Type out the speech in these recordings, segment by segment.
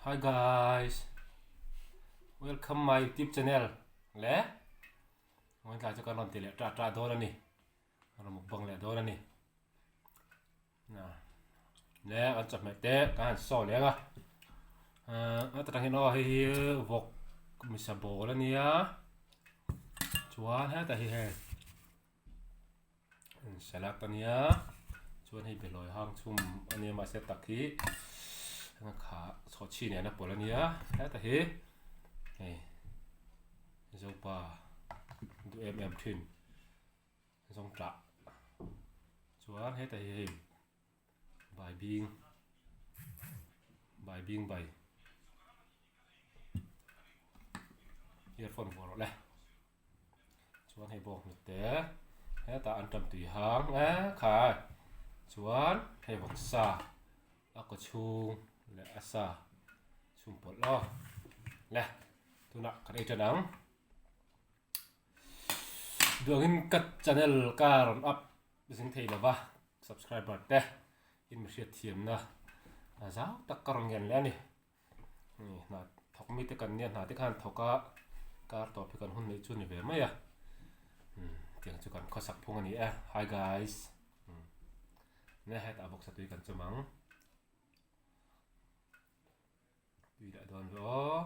Hi guys welcome my youtube channel le ngawi tlai chu kan rawn ti leh tah tah dawn a ni rawn mukbang leh dawn a ni le kan chawhmeh te kan han saw leh ang a ahh a takah hian aw hei hi vawk misa bawl a nia chuan hetah hi hei Salad a nia chuan hei behlawi hang chhum a nia mahse tak hi kha chhawhchhi nen a pawlh a nia heta hi hei zopa duh em em thin zawngṭah chuan heta hi hei bai bing bai bing bai earphone vuah rawh le. Chuan hei bawk hnute hetah an tam tui hang e khai chuan hei vawk sa a kaw chhung leh a sa chhung pawlh aw le tunah kan ei tan ang duangin ka channel ka rawn up zing thei lova subscriber te in mi hriat thiamna a zau tak ka rawn ngen leh a ni. Hna thawk mite kan nia hna te khan thawk a kar tawp hi kan hun neih chu ni ve mai a tiang chu kan khawsak phung a ni e hi guys ne hetah bawk satui kan chawm ang tui leh dawn ve aw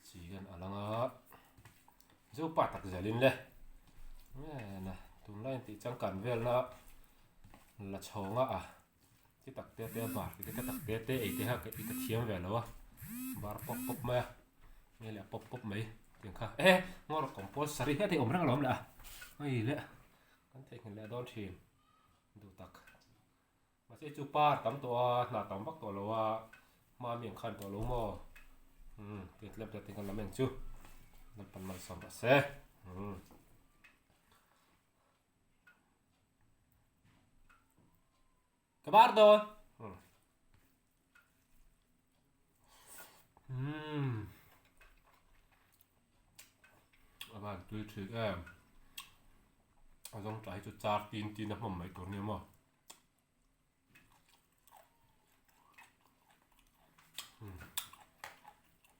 Chi hian a lang a, Zopa tak zelin le na tunlai in tih changkan velna la chhawnga a ti tak te te a bar ti te tak te te ei te kha i ka thiam ve lo a bar pawp pawp mai a nge leh pawp pawp mai tiang kha e ngawr compulsory hian hei awm reng alawm leh a hei leh kan theihnghilh leh dawn thin duh tak. Mahse chu par tam tawh a, hna tam vak tawh lo a, hma mi ang khan tawh lo maw? Umm tih tlem tlem kan lam eng chu Lalpan malsawm rawh se. Umm. Ka bar dawn. Umm. Umm. A van tui thin em. A zawng tlai hi chu char tin tin a hmawm mai tur nia maw.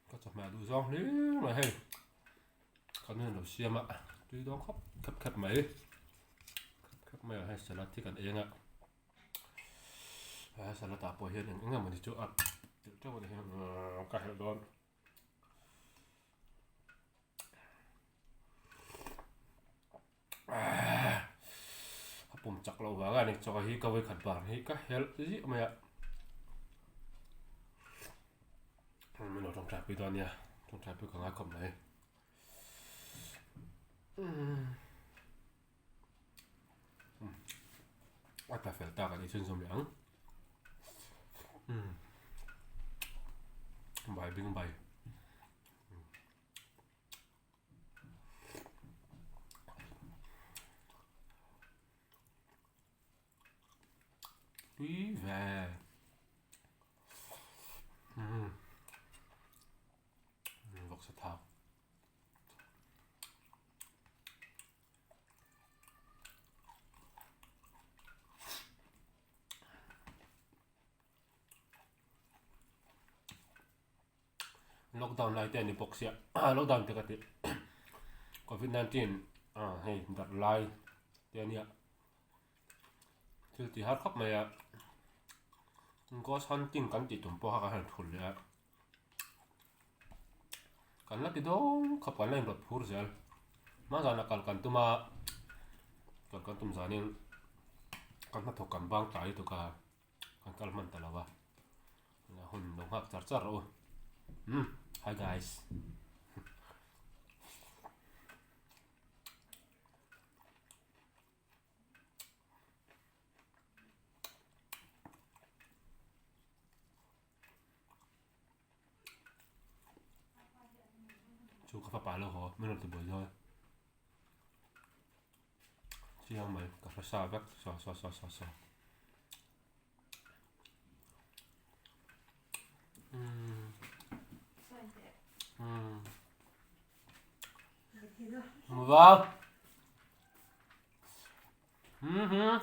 Ka chawhmeh duh zawng hlir mai hei ka nu lo siam a tui dawn khawp khep khep mai khep khep mai a hei salad hi kan eng a he salad ah pawh hian eng eng emawni chu a telh teuh a ni ka helh dawn. A pum chak loh vang a ni chaw hi ka vawikhat bar hi ka helh ziah mai a min lo tawngtai pui dawn nia tawngtai pui ka ngai khawp mai a ta fel tak a ni chhunzawm leh ang bai bing bai. Tui ve. Umm. Vawksa thau. Lockdown lai te a ni bawk sia lockdown te ka ti covid 19 hei darh lai te a nia thil ti har khawp mai a ghost hunting kan tih tum pawh kha kan han thul leh a kan la ti dawn khawp kan la inrawt phur zel hma zana kal kan tum a kal kan tum zanin kan hnathawk kan bang tlai lutuk a. Kan kal hman ta lo a, hun lo nghak char char rawh u. Umm hi guys. Chu ka fapa lo haw, min rawn ti buai dawn. Chiang mai ka hre sa vek sa sa sa sa sa umm umm Wow. Mhm.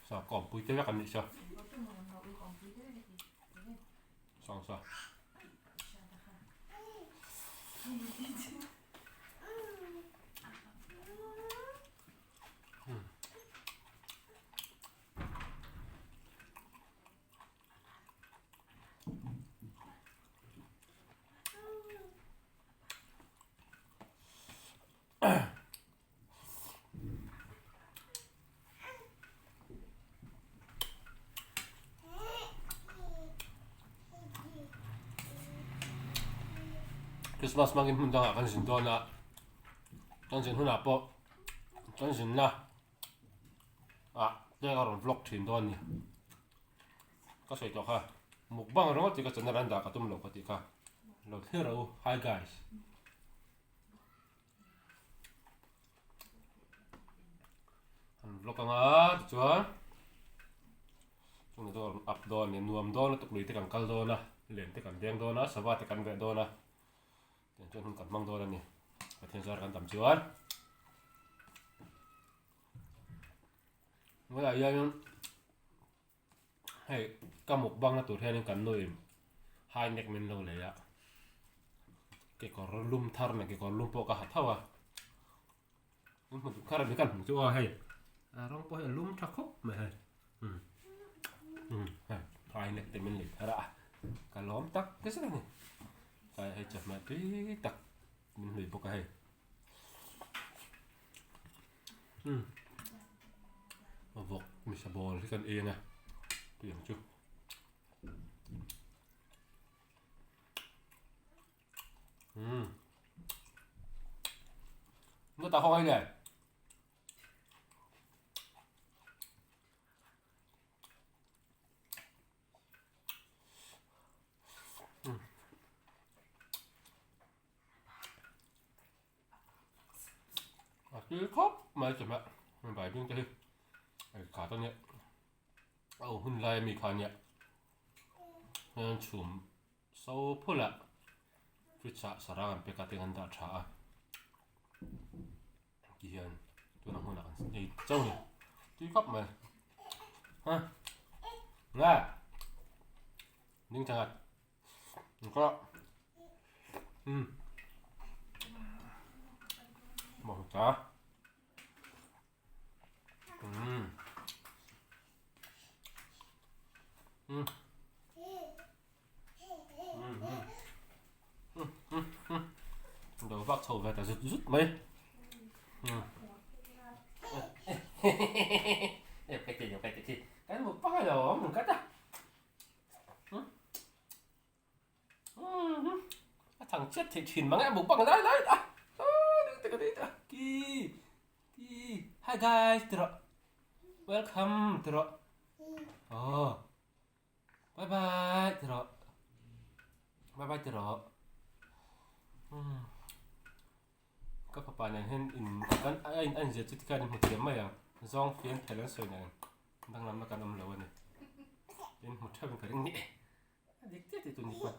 Sa kawmpui te vek an nih sa. Sang sa. Christmas hmangin hmun dangah kan zin dawn a, kan zin hunah pawh kan zinna ah te ka rawn vlog thin dawn a ni. Ka sawi tawh kha mukbang ringawt tih ka channel an dah ka tum lo ka tih kha lo thlir rawh u hi guys. An vlog anga tichuan chungah chuan up dawn a ni nuam dawn lutuk lui te kan kal dawn a len te kan deng dawn a sava te kan veh dawn a tiang chuan hun kan hmang dawn a ni Pathian zar kan tam chuan. Hnuaiah hianin hei ka mukbang na tur hianin kan nuin high neck min lo lei a kekawr lum thar nen kekawr lum pawh ka ha tho a in hmu duh kher a ni kan hmu chu aw hei a rawng pawh hi a lum tha khawp mai hei umm umm hei high neck te min lei thar a ka lawm tak zet a ni tlai hei chawhmeh tui tak min hlui bawk a hei. Umm vawk misa ball hi kan eng a tih ang chu umm nó ta không hay này A tui khawp mai che mah bai bing te hi ei kha ta nia a hun lai ami kha nia hian chhum so phul ah fridge ah sarang an pek a teng an dah tha a ti hian tuna hmunah kan ei chauh a ni tui khawp mai ha nga ding changah Ka um mawng ta um um um um um um do vak chho ve ta zut zut mai um cái gì cái gì cái một bao giờ mình cắt à A thang chiat theih thin mang e mukbang lai lai a ki ki hi guys ti rawh welcome ti rawh aw bye bye ti rawh bye bye ti rawh ka fapa nen hian in kan a in a inzir chu tikhian in hmu thiam mai ang zawng fian phel an sawi nen danglamna kan awm lo a ni in hmu theuh in ka ring ni e a dik chiah tih tur ni pawh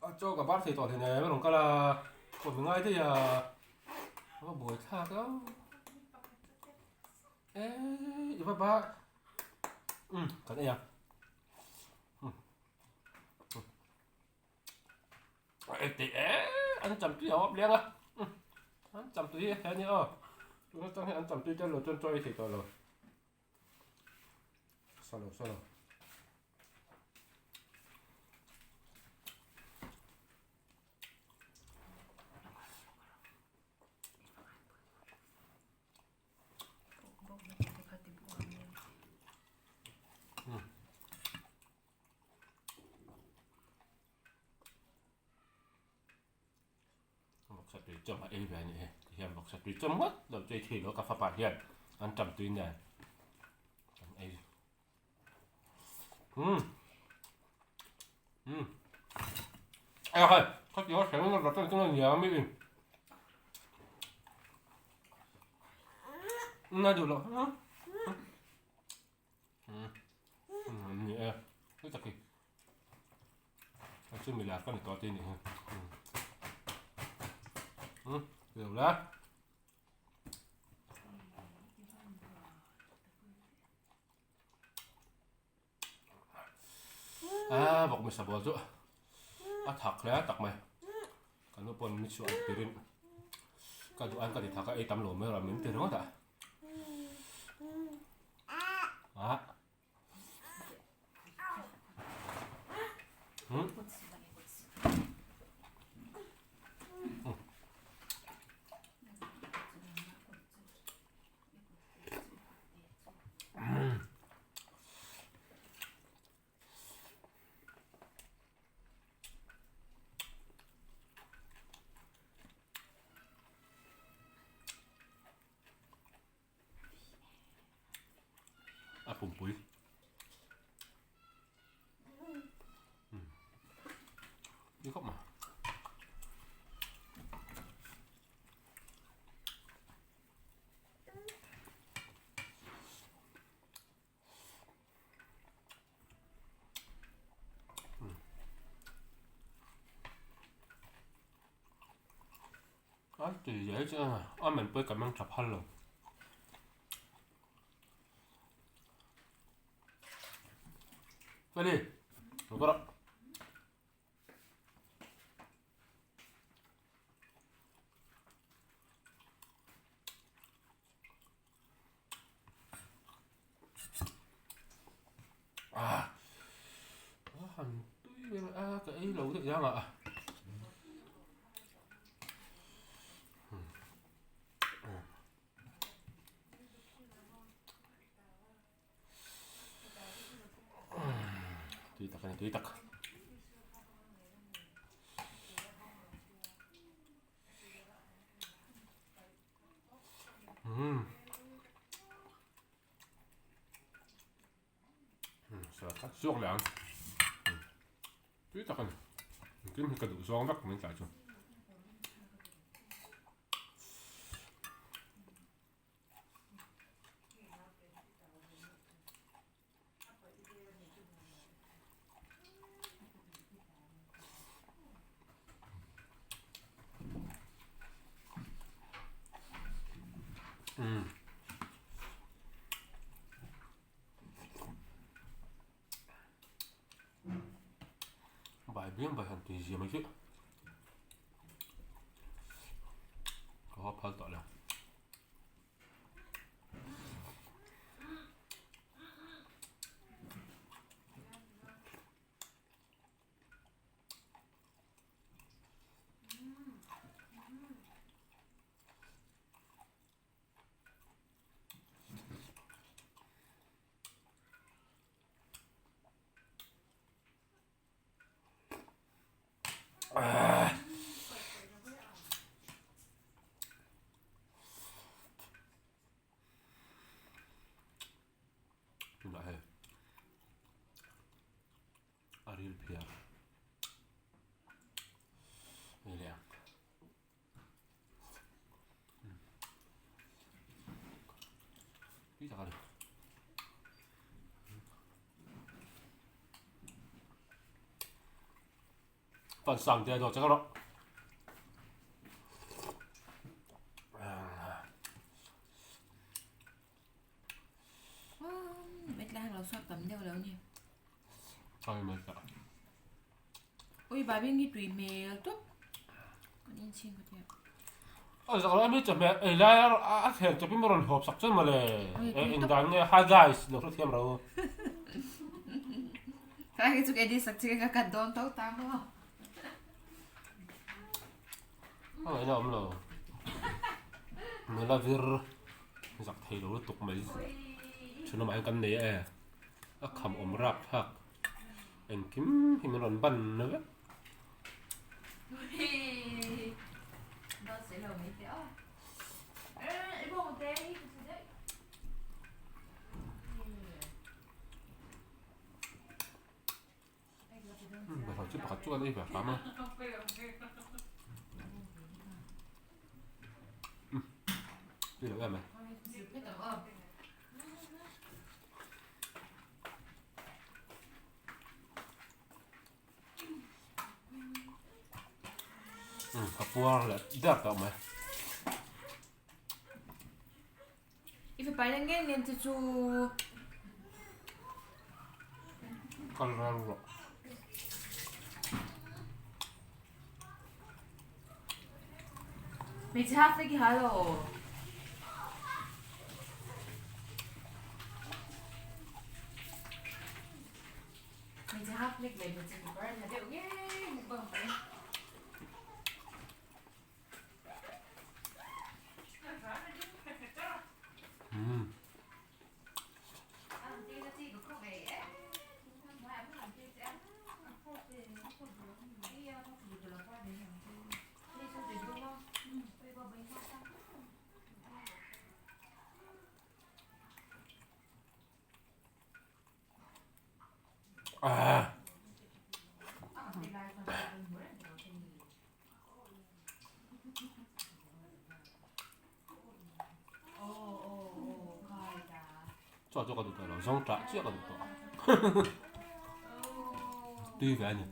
a chaw ka bar thei tawh hle nen a rawn kal a pawh mi ngai daih a a va buai thlak a e i va ba um kan ei a um Ê teh e an cham tui a awp leng a an cham tui he a nia aw tuna tang hian an cham tui tel lo chuan chaw ei thei tawh lo sa lo sa lo. Vawksa tui chawm a ei ve a nih hi tihian vawksa tui chawm ngawt lo chu ei thei lo ka fapa hian an tam tui nen an ei umm umm a hei khati ho thleng na rawt chu nia mi in na duh loh Ni e, hei tak hi a chu milar ka ni tawh te ni hi. Lo la. A vawk hmasa bawl chu a thak hle tak mai ka nu pawn mi chhuah turin ka duh an ka ti thak a ei tam lo mai rawh min ti ringawt a a hmm A pumpui. Đi khóc mà. A ti zel che a, a men pawh i ka meng tha phal lo. Feli, lo kawr a. A han tui ber a ka ei lo deuh zang ah. Tui tak a ni tui tak. Umm Salad kha suak leh ang tui tak a ni engkim hi ka duh zawng vek mai tlai chu. Bai biang bai han tui zia mai chu. Ka hawp phal tawh lo. Tunah hei a ril phiar hei leh ang. Tui tak a ni. Pan sang te dawt chak rawh. Mấy lang lo suak tam deuh lo ni. Ai mai ta. Ui bà bên nghi tùy mèo tốt. Con in chin có thể. A zak lai mi chawhmeh ei lai a thlen chawpin a rawn hawp sak chuan mawle. Engdan nge hi guys lo hre thiam ro. Kai cái chu edit sak chi ka kat dawn tho ta maw. A ngaihna awm lo. Nula vir zak thei lo lutuk mai. Chhun lamah hian kan nei e. A kham awm rap thlak. Engkim hi min rawn ban na vek. Bawlhhlawh chu pakhat chu kan ei ve hram a. Tui lo em e. Ka puar leh der tawh mai. Buai na ngen ngen che chu. Kal ral rawh. Hmeichhe hak te khi ha lo. Hmeichhe hak hlek leh hmeichhe kekawr an ha deuh ngei mukbang pah in. Ah. Chaw chu ka duh tawh lo, zawng ṭah chiah ka duh tawh. Tui ve a ni.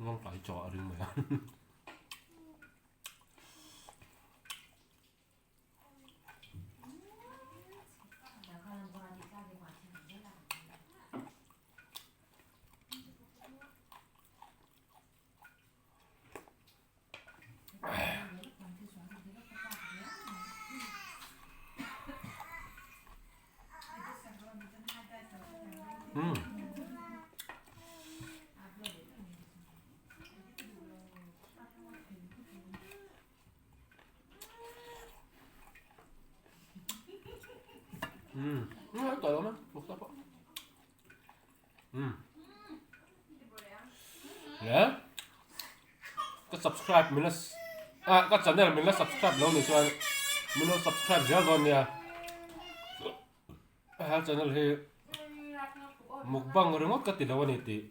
Zawng ṭah hi chaw a ring mai a. Umm. Umm. Tawh lo mai, bawksa pawh. Umm. Le. Ka subscribe min la ah ka channel min la subscribe lo ni chuan min lo subscribe zel dawn nia. He channel hi mukbang ringawt ka ti lo a ni tih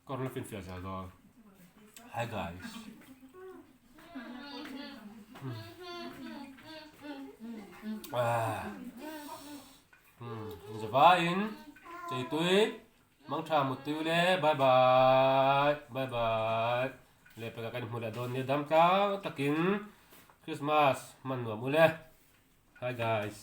ka rawn la finfiah zel dawn. Hi guys. Ah. Umm zavaiin cheitui mangtha muttui ule bye bye bye bye lehpekah kan inhmu leh dawn nia dam tlang takin Christmas hman nuam ule hi guys.